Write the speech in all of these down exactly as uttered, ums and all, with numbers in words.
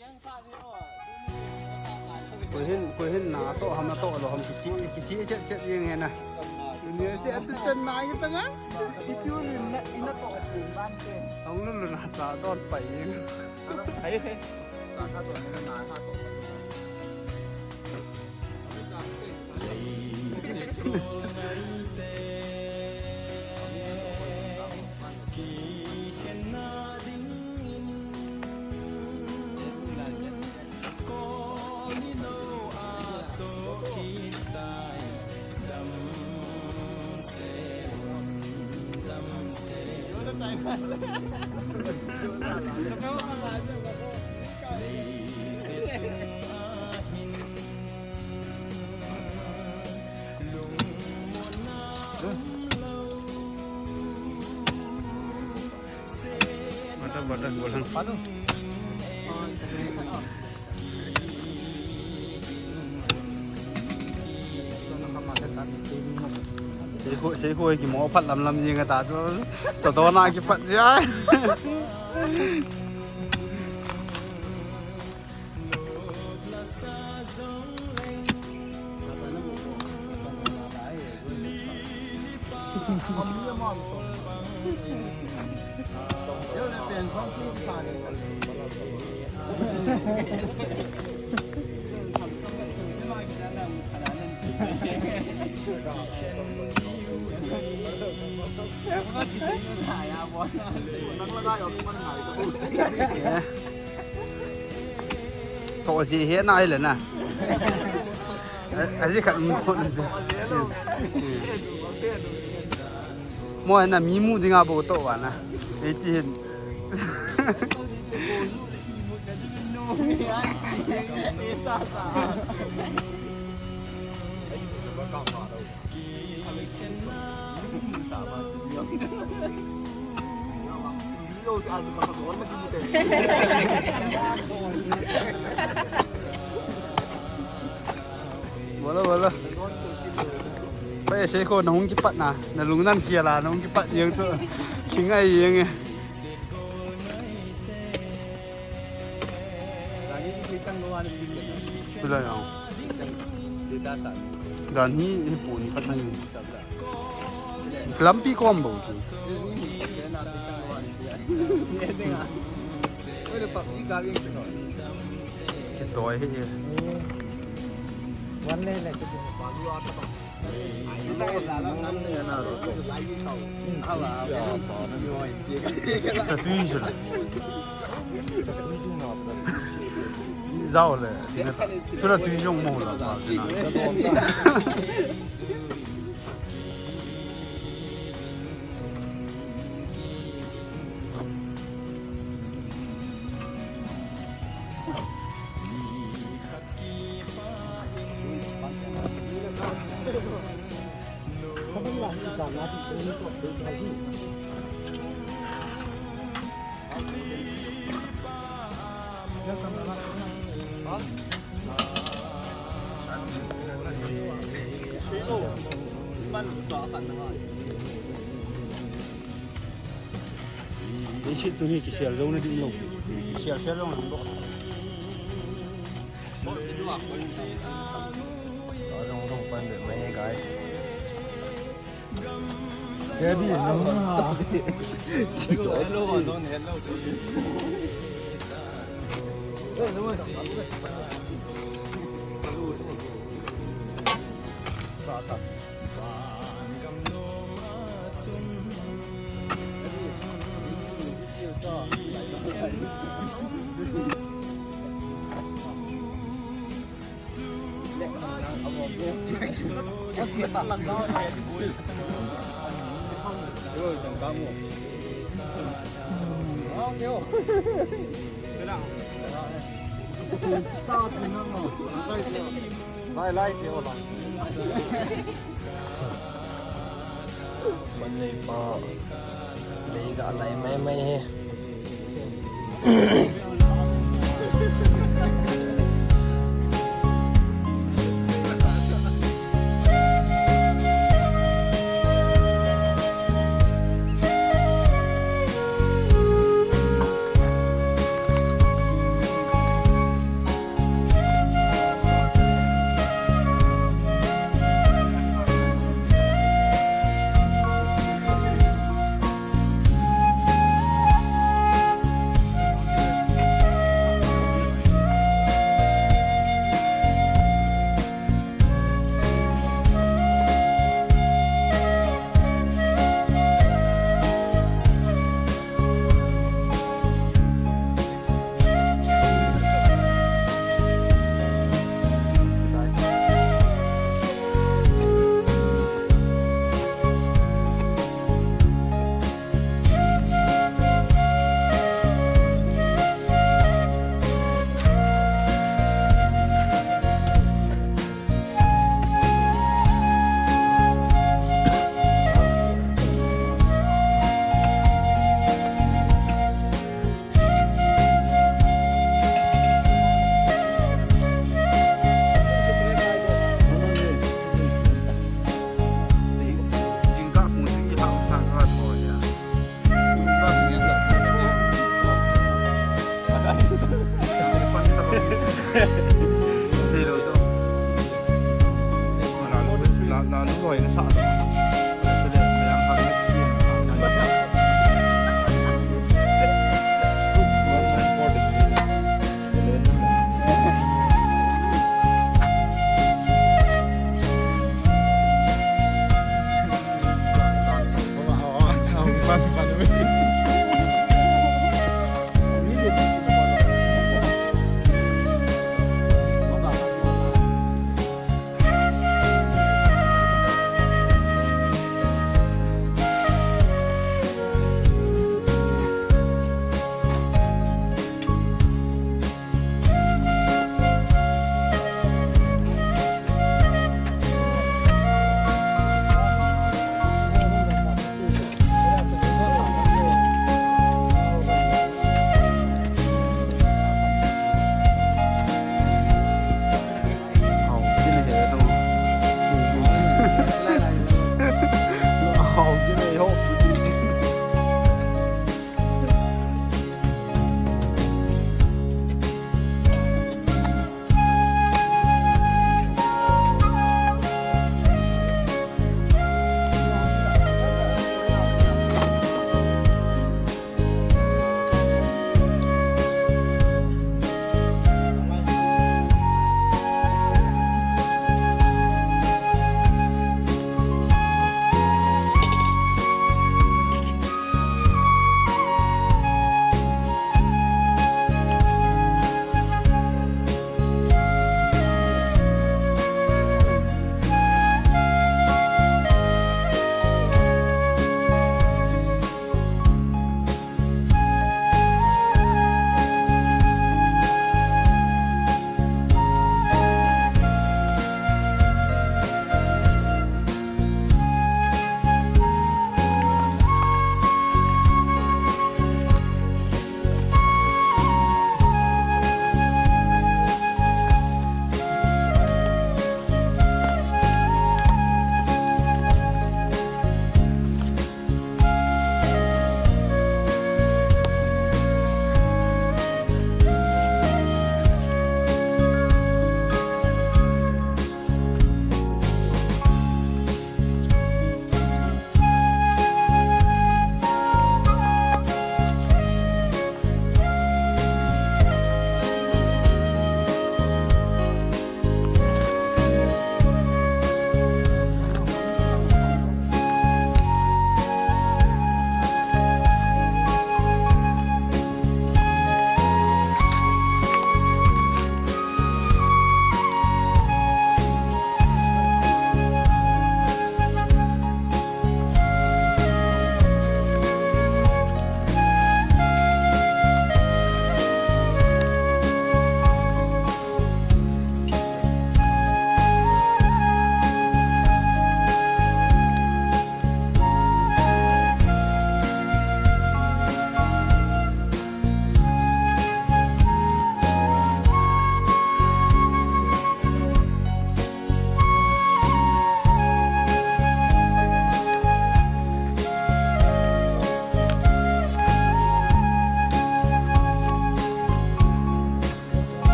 Koi hin, koi hin na toh ham, na toh lou ham, kichi, kichi chet chet jeng hi na. Ni se atu chan na ngi tanga. Kichi ni na, ina toh atu ban te. Hong lulu na cha don pai jeng. Ai he. Cha ka toh ni na, na ka toh. Bata, bata, bolang. Seikhu, seikhu kimo phat lam lam jing ta chu. Chadona kipat jai. Toh si he na ile na. A, aji khat mo na. Mo na mi mu dinga bou toh va na. Ei ti hin. Bola, bola. Pai seikhu, na hung kipat na, na lungnan khel a, na hung kipat jeng chu. Singai jeng e. Pula ya. Dan hi, hi pu ni pat na ni. Lampi kom bou chu. Kitoi hi. One le le. Cha tui chu la. Jao le, chu la tui jong mo la ba chu na. Ei sit tuni kisel jong na ding lou. Kisel sel jong na hung doh. Jong dong pan de mai guys. Daddy, no. Hello, hello, hello. Lai, lai, ti ho la. Manei pa lei ga lai mai mai he.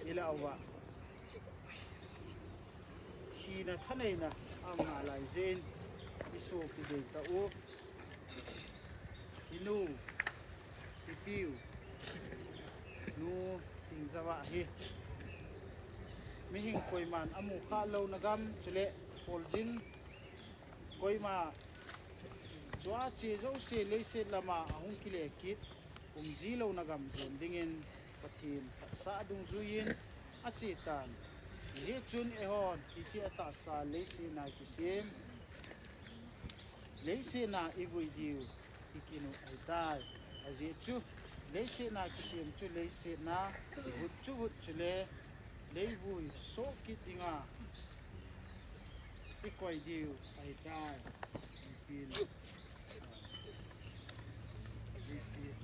Ila uva. Thina thaneina a ngah lai jeh in i sopi ding ta u. I nu, i piu, nu Thingjawa hi. Mihing koiman amu kha louna gam chule kholjin koima chua che jouse leiset lama ahung kile kit, kum ji louna gam jon dingin Pathen phatsah dungjuiyin ache tan. Hijeh chun eihon hiche atahsa leiset a kisem, leiset a ivui diu i kinu ahitai. Ajeh chu leiset a kisem chu leiset a, vut chu vut chule leivui soh kit dinga i koi diu ahitai. Ipin, ah, leiset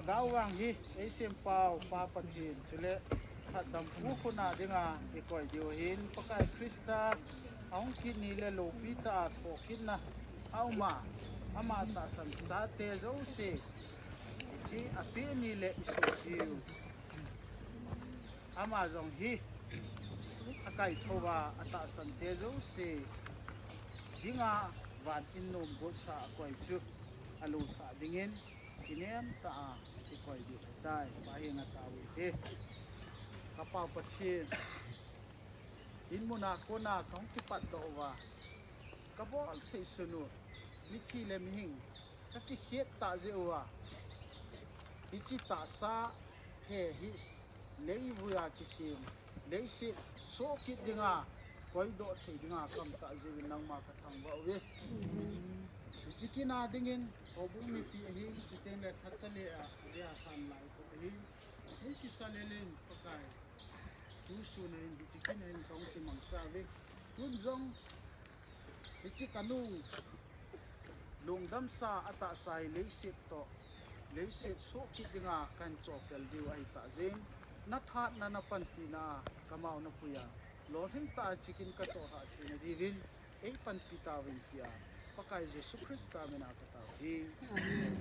Gao vang hi, ei sempau Pa Pathen, chule Khatdampu khut a dinga i koi diu ahin, Pakai Christa, ahung kit ni le lopi tah a thokitna a um a, ama tahsan chate jouse, hiche a pe ni le i sopiu. Ama jong hi, a kaithou a, a tahsan te jouse dinga van in nom bolsa a koi chu a losah dingin, kinem tah a i koi diu ahitai. Pa henga tao u hite. Ka Pa Pathen, in mun a kona ka hung kipat doh uva, ka bol thei sun u, mithi le mihing ka kikhet tah jeh uva, hiche tahsa phe hi leivui a kisem, leiset soh kit dinga, koidoh thei dinga ka um tah jeh uvin nangma ka thangvah uve. Hiche kin a dingin, houbung mipi ahin, chuteng le lhacha le a, adia thanlai khat ahin, hung kisa lel in Pakai, tu sun a hin hiche kin a hin ka hung kimangcha uve. Tun jong, hiche ka nu lungdamsa a tahsa hi leiset toh, leiset soh kit dinga ka hin chohpel diu ahi tah jeh in, na thahatna na panpina a ka mao na pui a, lolhing tah a hiche kin ka toh lhah theina diuvin, ei panpi tauvin tia, Pakai Jesu Christa min a ka tao hi. Amen.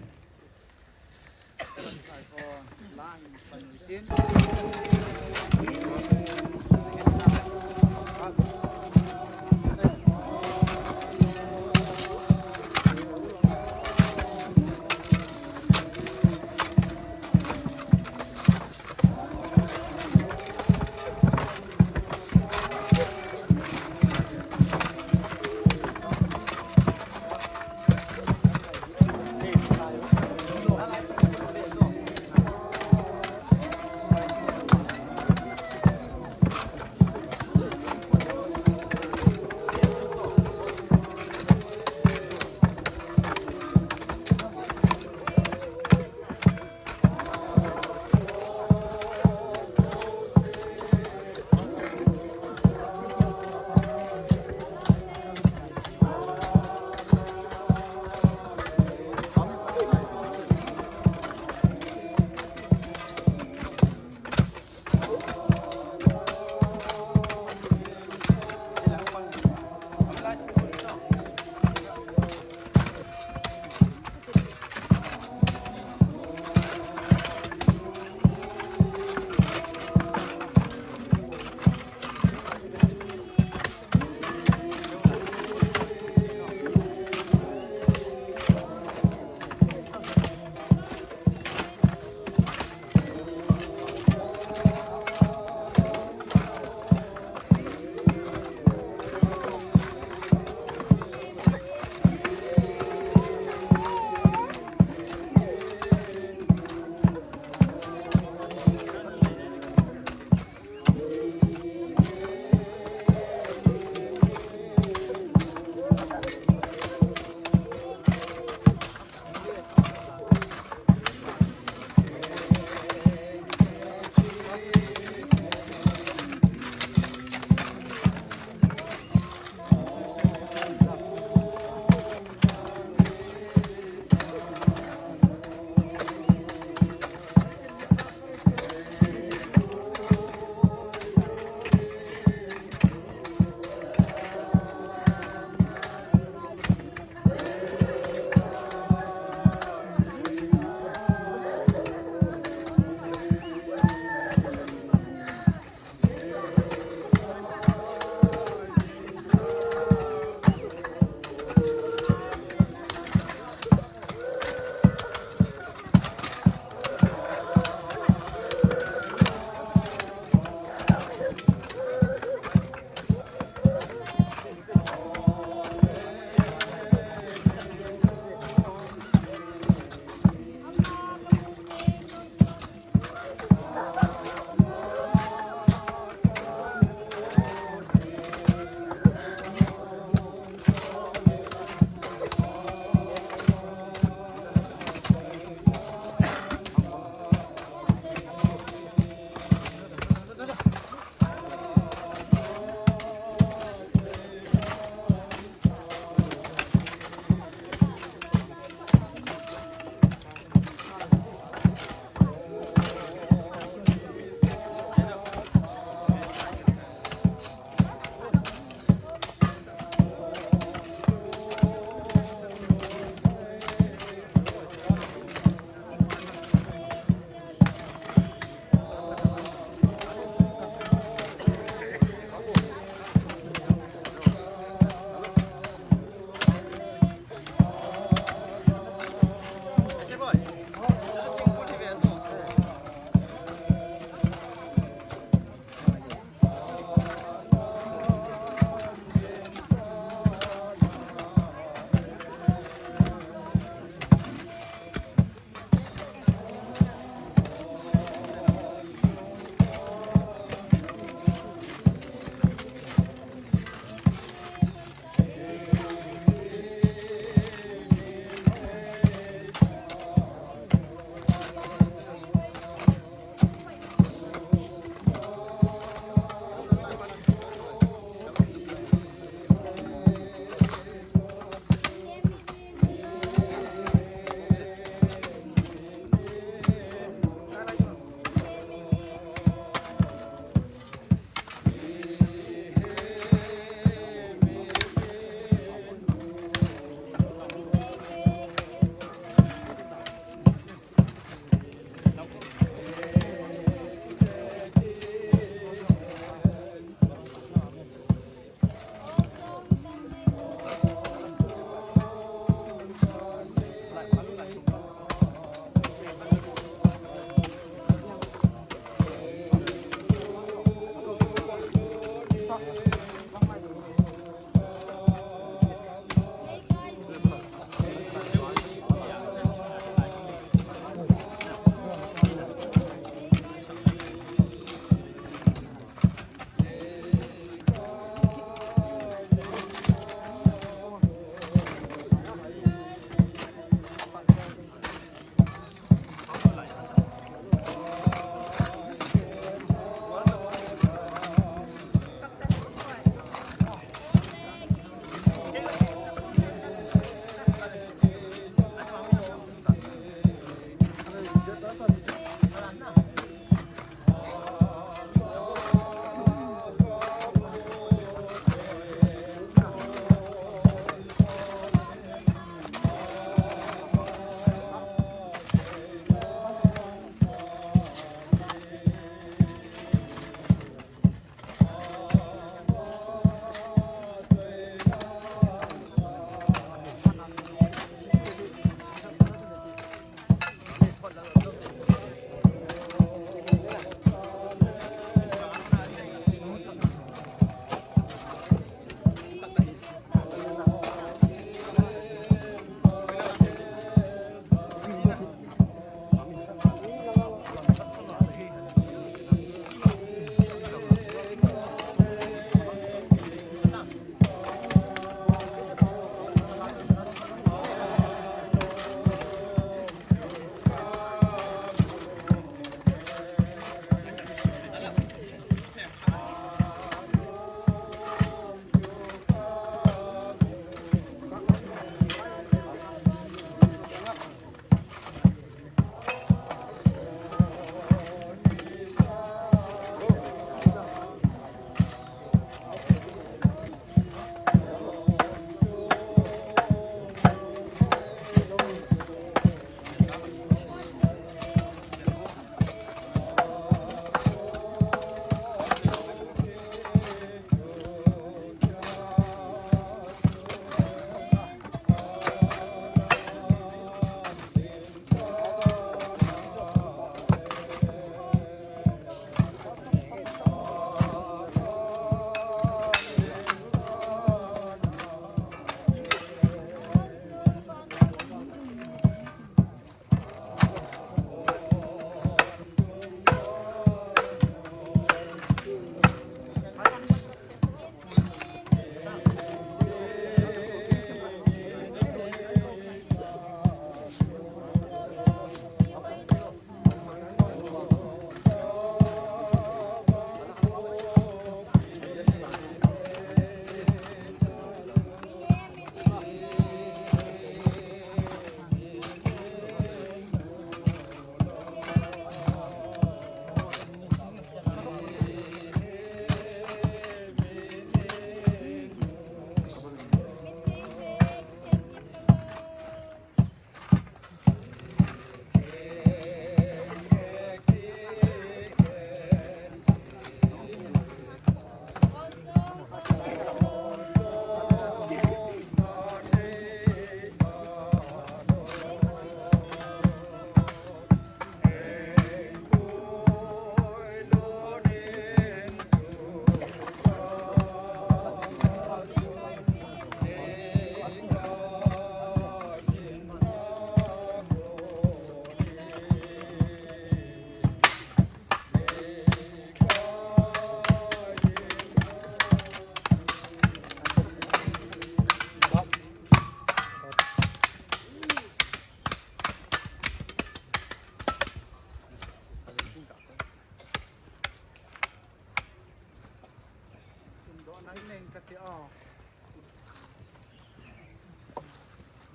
Sumdoh nai neng kati a.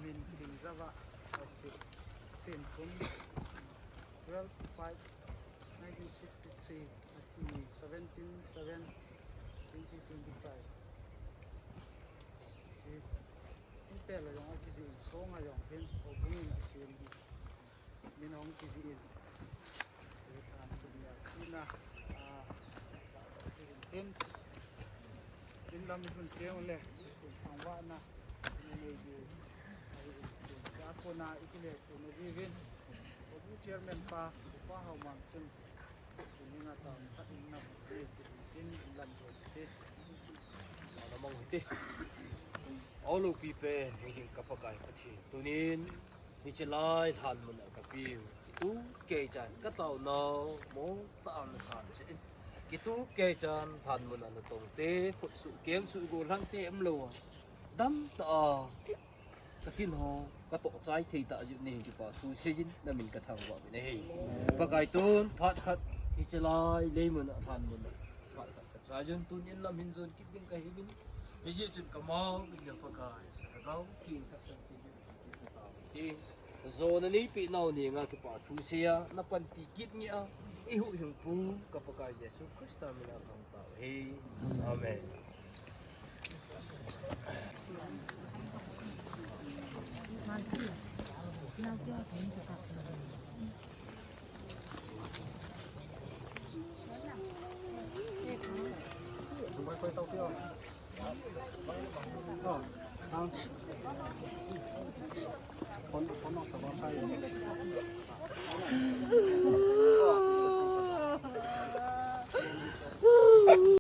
Min King Java, Asit, Tin Kum, twelve five nineteen sixty-three, Athi, seventeen seven twenty twenty-five. Si, Intel a jong akijih in, Song a jong hin, Obung in asem hi. Min ahung kijih in. Tan kum ya china, ah, in tin. In lam in hun teng le, in thangvahna, in nei diu. Ai, in tin. Ka kona i kile kona diuvin. Obu chairman pa, pa Haomang chun. In nga tam khat in nam, in tin, in lam jo te. Ti. Aw lopi pen, hiding ka Pakai Pathen. Tunin, hiche lai lhan mun a ka piu. Kitu kei chan ka tao nau, mo ta an san che in. Kitu kei chan lhan mun a na tong te, khut su keng su go lhang te em lo. Dam ta a. Ka kin ho, ka toh chai thei ta jin nei kipa thu sei jin na min ka thangvah uvin ahi. Pakai tun, phat khat, hiche lai, lei mun a, lhan mun a. Phat khat ka chai jun tunin lam hin jun kit ding ka hi min. Hijeh chun ka mau, in ya Pakai, ka gau, thin khat chan thin, thin chan ta, thin. Jona neipe nau ni nga kipa thu sei a, na panpi kit nge a, i huhhingpu, ka Pakai Jesu Christa min a thang tau ahi. Amen.